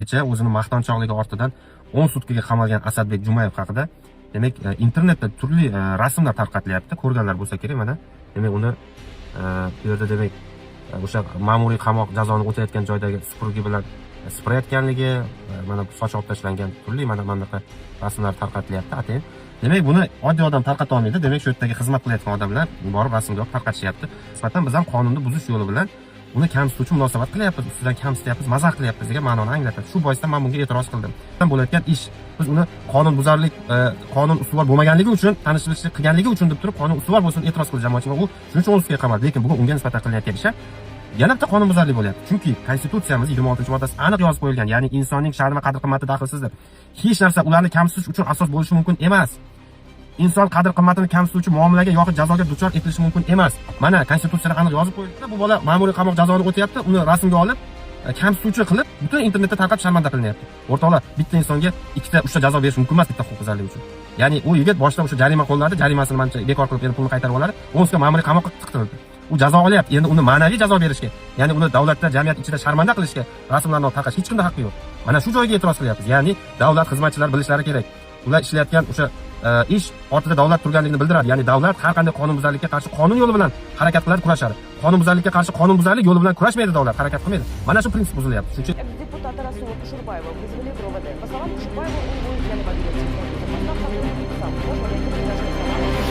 Kecha o'zini maqtanchoqligi ortidan 10 sutkaga qamalgan Asadbek Jumayev haqida, demak, internetda turli rasmlar tarqatilyapti. Ko'rganlar bo'lsa kerak mana. Demak, uni bu yerda, demak, o'sha ma'muriy qamoq jazoni o'tayotgan joydagi supurgi bilan supurayotganligi, mana sochi olib tashlangan turli mana bunaqa rasmlar tarqatilyapti atayin. Demak, buni oddiy odam tarqata olmaydi. Demak, shu yerdagi xizmat qilayotgan odamlar borib rasmga olib tarqatishyapti. Nisbatan biz ham qonunni buzish yo'li bilan uni kamsituvchi munosabat qilyapmiz, ustidan kamsityapmiz, mazax qilyapmiz degan ma'noni anglatadi. Shu boisdan men bunga e'tiroz qildim. Bo'layotgan ish, biz uni qonunbuzarlik, qonun ustuvor bo'lmaganligi uchun, tanish bilishlik qilganligi uchun deb turib, qonun ustuvor bo'lsin e'tiroz qildi jamoatchilik. U shuning uchun 10 sutkaga qamaldi. Lekin bugun unga nisbatan qilinayotgan ish yana bitta qonunbuzarlik bo'lyapti. Chunki Konstitutsiyamiz 26-moddasi aniq yozib qo'yilgan, ya'ni insonning sha'ni va qadr-qimmati daxlsizdir. Hech narsa ularni kamsitish uchun asos bo'lishi mumkin emas. Inson qadr qimmatini kamsituvchi muomalaga yoki jazoga duchor etilishi mumkin emas. Mana Konstitutsiyada aniq yozib qo'yildi. Bu bola ma'muriy qamoq jazoni o'tayapti, uni rasmga olib, kamsituvchi qilib, butun internetda tarqab sharmanda qilinyapti. O'rtoqlar, bitta insonga ikkita, uchta jazo berish mumkin emas bitta huquqbuzarlik uchun. Ya'ni u yigit boshida o'sha jarima qo'lladi, jarimasini manimcha bekor qilib, endi pulni qaytarib oladi. 10 ma'muriy qamoqqa tiqtirildi. U jazo olyapti. Endi uni ma'naviy jazo berishga, ya'ni uni davlatda, jamiyat ichida sharmanda qilishga, rasmlarni olib tarqash hech kimda haqqi yo'q. Mana shu joyga e'tiroz qilyapmiz. Ya'ni davlat xizmatchilari bilishlari kerak. Ular ishlayotgan o'sha ish ortida davlat turganligini bildiradi. Ya'ni davlat har qanday qonunbuzarlikka qarshi qonun yo'li bilan harakat qiladi, kurashadi. Qonunbuzarlikka qarshi qonunbuzarlik yo'li bilan kurashmaydi davlat, harakat qilmaydi. Mana shu prinsip buzilyapti. Shuning uchun Экс-депутата Расула Кушербаева вызвали в РОВД. По словам Кушербаева, у него изъяли мобильный телефон из-за поста, в котором сам можно реагировать даже на слова.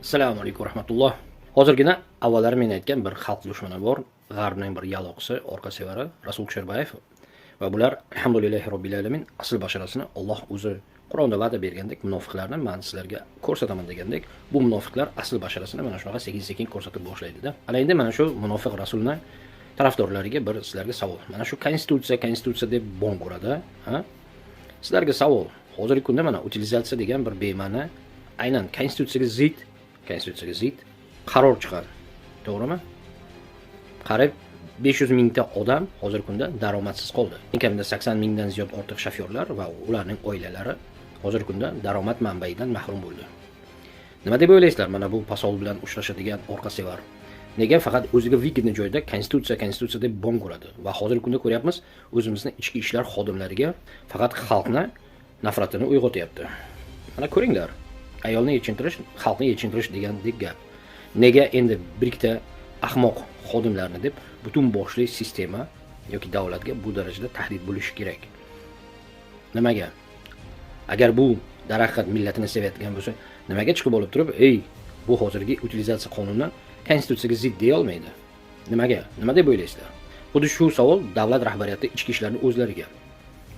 Assalomu alaykum rahmatulloh. Hozirgina avvallari men aytgan bir xalq dushmani bor, g'arbning bir yaloqisi, orqa sevari Rasul Kusherbayev va bular, alhamdulillahi robbil alamin, asl basharasini Alloh o'zi Qur'onda va'da bergandek, munofiqlarni men sizlarga ko'rsataman degandek, bu munofiqlar asl basharasini mana shunaqa sekin-sekin ko'rsatib boshlaydi-da. Ana endi mana shu munofiq Rasulni tarafdorlariga bir sizlarga savol. Mana shu konstitutsiya, konstitutsiya deb bong uradi, ha? Sizlarga savol. Hozirgi kunda mana utilizatsiya degan bir bema'ni, aynan konstitutsiyaga zid qaror chiqadi. To'g'rimi? Qarib 500 mingta odam hozirgi kunda daromadsiz qoldi. Eng kamida 80 mingdan ziyod ortiq shofyorlar va ularning oilalari hozirgi kunda daromad manbaidan mahrum bo'ldi. Nima deb o'ylaysizlar? Mana bu посол bilan uchrashadigan orqa sevar nega faqat o'ziga выгодный joyda konstitutsiya, konstitutsiya deb bong uradi? Va hozirgi kunda ko'ryapmiz, o'zimizni ichki ishlar xodimlariga faqat xalqni nafratini uyg'otyapti. Mana ko'ringlar, ayolni yechintirish, xalqni yechintirish degandek gap. Nega endi bir ikkita ahmoq xodimlarni deb butun boshli sistema yoki davlatga bu darajada tahdid bo'lishi kerak? Nimaga? Agar bu darhaqiqat millatini sevayotgan bo'lsa, nimaga chiqib olib turib, "Ey, bu hozirgi utilizatsiya qonuni konstitutsiyaga zid" deya olmaydi? Nimaga? Nima deb o'ylaysizlar? Xuddi shu savol davlat rahbariyati, ichki ishlarni o'zlariga.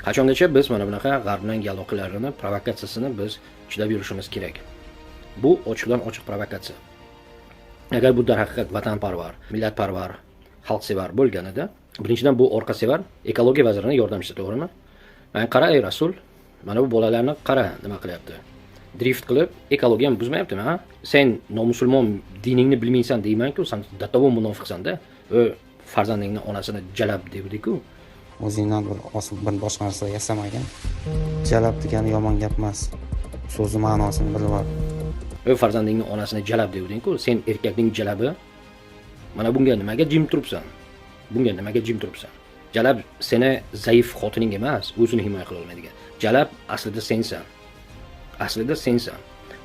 Qachongacha biz mana bunaqa g'arbning yaloqilarini provokatsiyasini biz chidab yurishimiz kerak? Bu ochiqdan ochiq provokatsiya. Agar bu darhaqiqat vatanparvar, millatparvar, xalqsevar bo'lganida, birinchidan, bu orqa sevar ekologiya vazirining yordamchisi, to'g'rimi? Mana qara, ey Rasul, mana bu bolalarni qara, nima qilyapti? Drift qilib ekologiyani buzmayaptimi, ha? Sen nomusulmon, diningni bilmaysan deyman-ku, san до того munofiqsan-da. Farzandingni onasini jalab devdi-ku. O'zingdan bir osib bir boshqa narsa yasamagin. Jalab degani yomon gap emas, so'zni ma'nosini bilib ol. Farzandingni onasini jalab devding-ku, sen erkakning jalabi. Mana bunga nimaga jim turibsan? Bunga nimaga jim turibsan? Jalab seni zaif xotining emas, o'zini himoya qila olmaydigan. Jalab aslida sensan. Aslida sensan.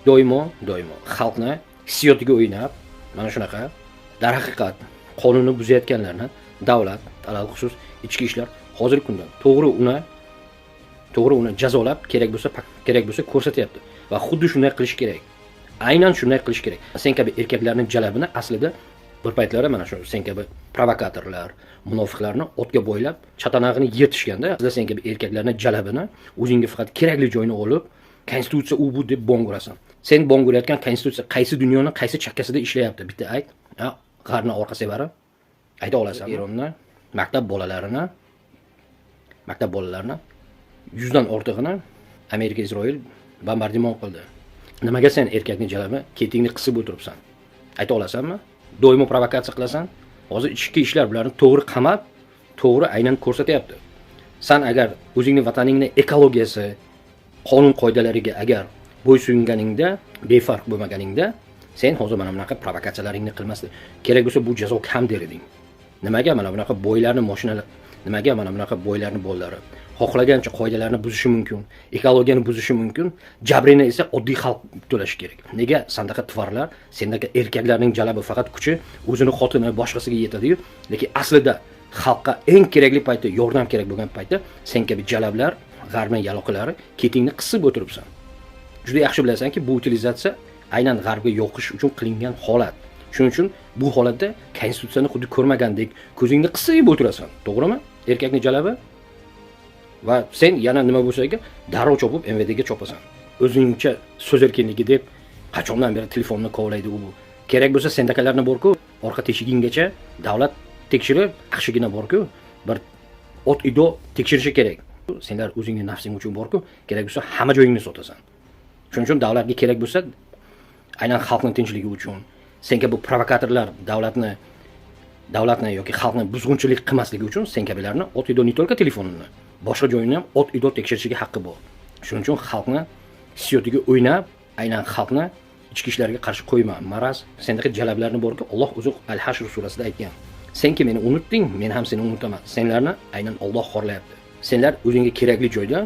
Doimo doimo xalqni hissiyotiga o'ynab, mana shunaqa darhaqiqat qonunni buzayotganlarni davlat, alal-xusus ichki ishlar hozirgi kunda to'g'ri uni jazolab, kerak bo'lsa ko'rsatyapti va xuddi shunday qilish kerak. Aynan shunday qilish kerak. Sen kabi erkaklarning jalabini aslida bir paytlari mana shu sen kabi provokatorlar, munofiqlarni otga bo'ylab chatanag'ini yirtishganda, aslida sen kabi erkaklarning jalabini o'zingga faqat kerakli joyini olib, konstitutsiya u bu deb bong urasan. Sen bong urayotgan konstitutsiya qaysi dunyoni qaysi chakkasida ishlayapti? Bitta ayt. Ha, g'arni orqa sevari. Ayta olasan. Eronni maktab bolalarini 100 dan ortig'ini Amerika Isroil bombardimon qildi. Nimaga sen erkakning jalabi ketingni qisib o'tiribsan? Ayta olasanmi? Doimo provokatsiya qilasan. Hozir ichki ishlar bularni to'g'ri qamab, to'g'ri aynan ko'rsatyapti. San agar o'zingni vataningni ekologiyasi, qonun qoidalariga agar bo'ysunganingda, befarq bo'lmaganingda, sen hozir mana bunaqa provokatsiyalaringni qilmasding. Kerak bo'lsa bu jazo kam der eding. Nimaga mana bunaqa boylarni mashinalar, nimaga mana bunaqa boylarni bolalari xohlagancha qoidalarni buzishi mumkin, ekologiyani buzishi mumkin, jabrini esa oddiy xalq to'lashi kerak. Nega sandaqa tvarlar, sendaqa erkaklarning jalabi faqat kuchi o'zini xotini boshqasiga yetadi-yu, lekin aslida xalqqa eng kerakli paytda, yordam kerak bo'lgan paytda sen kabi jalablar, g'arbning yaloqilari ketingni qisib o'tiribsan. Juda yaxshi bilasanki, bu utilizatsiya aynan g'arbga yoqish uchun qilingan holat. Shuning uchun bu holatda konstitutsiyani xuddi ko'rmagandek ko'zingni qisib o'tirasan, to'g'rimi? Erkakning jalabi. Va sen yana nima bo'lsa agar darrov chopib MVD ga chopasan. O'zingcha so'z erkinligi deb qachondan beri telefonni kovlaydi u bu. Kerak bo'lsa sendakalarni borku, orqa teshiginggacha davlat tekshirib, yaxshigina borku, bir ot ido tekshirishi kerak. Senlar o'zingni nafsing uchun borku, kerak bo'lsa hamma joyingni sotasan. Shuning uchun davlatga kerak bo'lsa aynan xalqning tinchligi uchun senga bu provokatorlar davlatni yoki xalqni buzg'unchilik qilmasligi uchun sen kabilarni ot ido ne только telefonini, boshqa joyini ham ot ido tekshirishiga haqqi bor. Shuning uchun xalqni hissiyotiga o'ynab, aynan xalqni ichki ishlarga qarshi qo'yma. Maraz, sendaqa jalablarni borku, Alloh o'zi Al-Hashr surasida aytgan. Senki meni unutding, men ham seni unutaman. Senlarni aynan Alloh xorlayapti. Senlar o'zingga kerakli joyda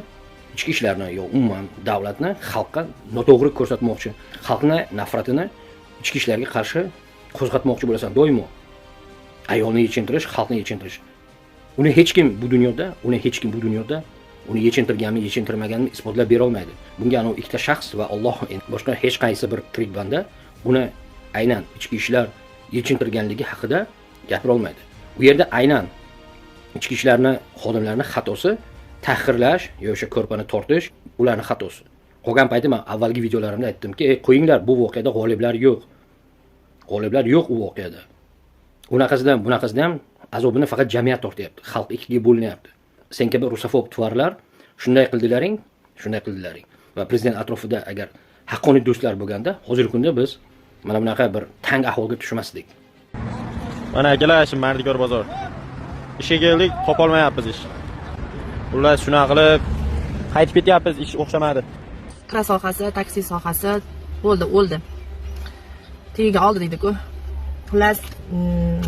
ichki ishlarni yo umuman davlatni xalqqa noto'g'ri ko'rsatmoqchi, xalqni nafratini ichki ishlarga qarshi qo'zg'atmoqchi bo'lasan doimo. Ayolni yechintirish, xalqni yechintirish. Uni hech kim bu dunyoda, uni yechintirganmi, yechintirmaganmi isbotlab bera olmaydi. Bunga ana ikkita shaxs va Alloh, boshqa hech qaysi bir tirik banda uni aynan ichki ishlar yechintirganligi haqida gapira olmaydi. U yerda aynan ichki ishlarni xodimlarini xatosi tahqirlash yo o'sha ko'rpani tortish ularning xatosi. Qolgan payti men avvalgi videolarimda aytdimki, qo'yinglar, bu voqeada g'oliblar yo'q. G'oliblar yo'q u voqeada. Unaqasidan, bunaqasidan ham azobini faqat jamiyat tortyapti. Xalq ikkiga bo'linyapti. Sen kabi rusofob tvarlar shunday qildilaring, shunday qildilaring. Va prezident atrofida agar haqqoniy do'stlar bo'lganda, hozirgi kunda biz mana bunaqa bir tang ahvolga tushmasdik. Mana akalar, shu Mardikor bozor. Ishga keldik, topa olmayapmiz ish. Xullas shunaqa qilib qaytib ketyapmiz, ish o'xshamadi. Kira sohasi, taksi sohasi bo'ldi, o'ldi. Tegiga oldi deydi-ku. Xullas,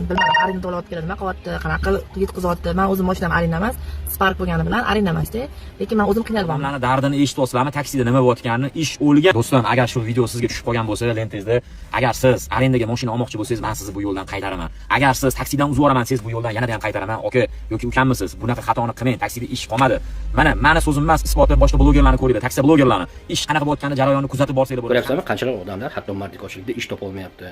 bilmadim, arenda to'layotganlar nima qilyapti, qanaqa yetkazyapti. Men o'zim mashinam arenda emas, Spark bo'lgani bilan arenda emas-da. Lekin men o'zim qiynalyapman. Odamlarni dardini eshityapsizlarmi? Taksida nima bo'layotganini, ish o'lgan. Do'stlar, agar shu video sizga tushib qolgan bo'lsa, lentangizda, agar siz arendaga mashina olmoqchi bo'lsangiz, men sizni bu yo'ldan qaytaraman. Agar siz taksidan uzib yuboraman, siz bu yo'ldan yanada ham qaytaraman. Aka yoki ukammisiz, bunaqa xatoni qilmang, taksida ish qolmadi. Mana meni so'zim emas, isboti boshqa blogerlarni ko'ringlar, taksi blogerlarni. Ish qanaqa bo'layotganini jarayonni kuzatib borsanglar bo'ladi. Ko'ryapsizmi, qanchalar odamlar hatto mardikorchilikda ish topa olmayapti.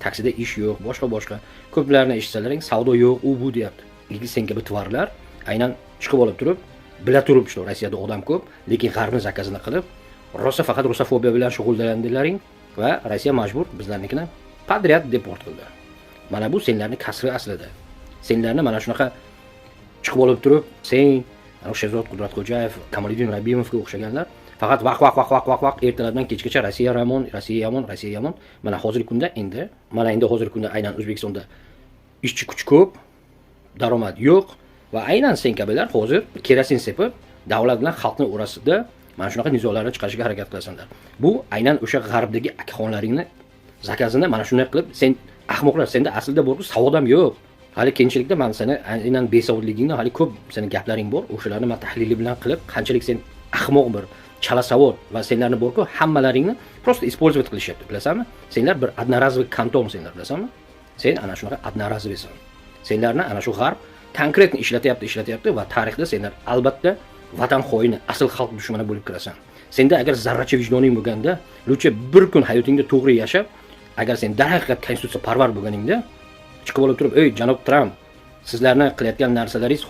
Taksida ish yo'q, boshqa. Ko'plarni eshitsalaring, savdo yo'q, u bu deyapti. Lekin sen kabi tvarlar aynan chiqib olib turib, bila turib, shu Rossiyada odam ko'p, lekin g'arbni zakazini qilib, rosa faqat rusofobiya bilan shug'ullandilaring va Rossiya majbur bizlarnikini подряд deport qildi. Mana bu senlarning kasri aslida. Senlarni mana shunaqa chiqib olib turib, sen, Sherzod Qudratxo'jayev, Kamoliddin Rabimovga o'xshaganlar faqat vaq vaq vaq vaq vaq vaq ertalabdan kechgacha Rossiya yomon, Rossiya yomon, Rossiya yomon. Mana hozirgi kunda endi, mana endi hozirgi kunda aynan O'zbekistonda ishchi kuch ko'p, daromad yo'q va aynan sen kabilar hozir kerosin sepib davlat bilan xalqning o'rasida mana shunaqa nizolarni chiqarishga harakat qilasanlar. Bu aynan o'sha g'arbdagi akaxonlaringni zakazini mana shunday qilib, sen ahmoqlar, senda aslida borku savod ham yo'q. Hali keyinchilikda men seni aynan besavodligingni, hali ko'p seni gaplaring bor, o'shalarni men tahlili bilan qilib, qanchalik sen ahmoq bir Chalasavod va senlarni borku, hammalaringni просто использовать qilishyapti, bilasanmi? Senlar bir одноразовый контом senlar, bilasanmi? Sen ana shunaqa одноразовый san. Senlarni ana shu g'arb конкретно ishlatyapti, ishlatyapti va tarixda senlar albatta vatan xoini, asl xalq dushmani bo'lib kirasan. Senda agar zarracha vijdoning bo'lganda, лучше bir kun hayotingda to'g'ri yashab, agar sen darhaqiqat konstitutsiya parvar bo'lganingda, chiqib olib turib, "Ey, janob Tramp, sizlarni qilayotgan narsalaringiz,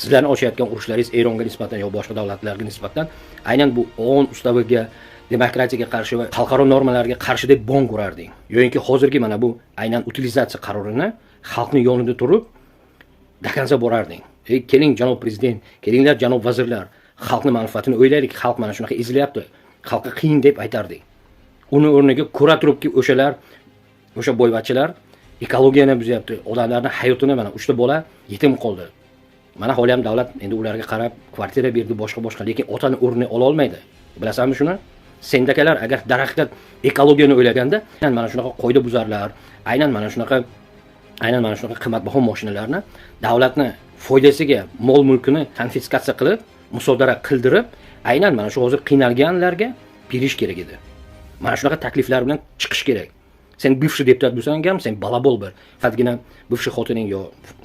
sizlarni ochayotgan urushlaringiz Eronga nisbatan yo boshqa davlatlarga nisbatan aynan bu OON ustaviga, demokratiyaga qarshi va xalqaro normalarga qarshi" deb bong urarding. Yoyinki hozirgi mana bu aynan utilizatsiya qarorini xalqni yonida turib до конца borarding. "Ey, keling, janob prezident, kelinglar, janob vazirlar, xalqni manfaatini o'ylaylik, xalq mana shunaqa ezilyapti, xalqqa qiyin" deb aytarding. Uni o'rniga ko'ra turibki, o'shalar, o'sha boyvachchalar ekologiyani buzyapti, odamlarni hayotini, mana 3 ta bola yetim qoldi. Mana hali ham davlat endi ularga qarab kvartira berdi, boshqa boshqa, lekin otani o'rnini ola olmaydi. Bilasanmi shuni? Sendakalar agar darhaqiqat ekologiyani o'ylaganda, aynan mana shunaqa qoidabuzarlar, aynan mana shunaqa qimmatbaho mashinalarni davlatni foydasiga mol mulkini konfiskatsiya qilib, musodara qildirib, aynan mana shu hozir qiynalganlarga berish kerak edi. Mana shunaqa takliflar bilan chiqish kerak. Sen бывший deputat bo'lsang ham, sen балабол bir. Faqatgina бывший xotining yo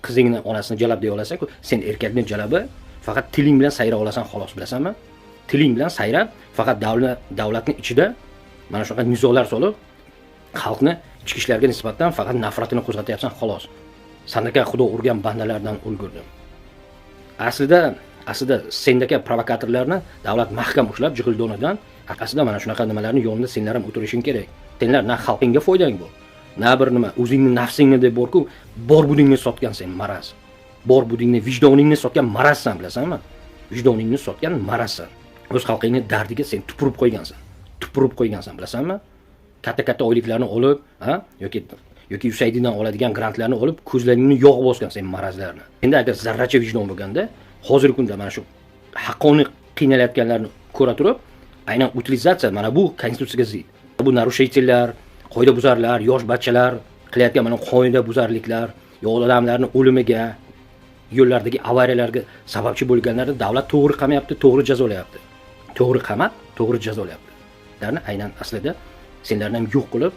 qizingni onasini jalab deya olasan-ku, sen erkakni jalabi faqat tiling bilan sayra olasan xolos, bilasanmi? Tiling bilan sayrab, faqat davlatni ichida mana shunaqa nizolar solib, xalqni ichki ishlarga nisbatan faqat nafratini qo'zg'atyapsan xolos. Sandaka xudo urgan bandalardan ulgurdim. Aslida sendaka provokatorlarni davlat mahkam ushlab jig'ildonidan, aslida mana shunaqa nimalarni yonida senlar ham o'tirishing kerak. Senlar na xalqingga foydang bor, na bir nima, o'zingni nafsingni deb borku, bor budingni sotgan sen maraz. Bor budingni, vijdoningni sotgan marazsan, bilasanmi? Vijdoningni sotgan marazsan. O'z xalqingni dardiga sen tupurib qo'ygansan. Tupurib qo'ygansan, bilasanmi? Katta-katta oyliklarni olib, ha, yoki USAIDdan oladigan grantlarni olib, ko'zlaringni yog' bosgan sen marazlarni. Endi agar zarracha vijdon bo'lganda, hozirgi kunda mana shu haqqoniy qiynalayotganlarni ko'ra turib, aynan utilizatsiya mana bu konstitutsiyaga zid. Bu нарушитель lar, qoidabuzarlar, yosh bachchalar qilayotgan mana qoidabuzarliklar, yo odamlarni o'limiga, yo'llardagi avariyalarga sababchi bo'lganlarni davlat to'g'ri qamayapti, to'g'ri jazolayapti. To'g'ri qamab, to'g'ri jazolayapti. Ularni aynan aslida senlarni ham yo'q qilib,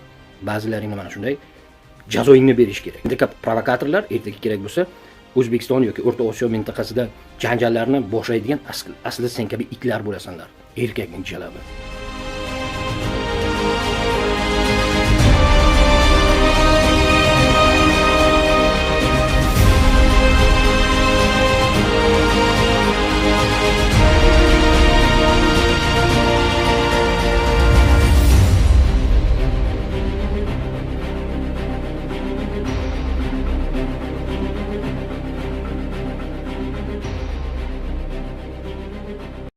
ba'zilaringni mana shunday jazoingni berish kerak. Endi provokatorlar ertaga kerak bo'lsa O'zbekiston yoki O'rta Osiyo mintaqasida janjallarni boshlaydigan aslida sen kabi itlar bo'lasanlar. Erkakning jalabi.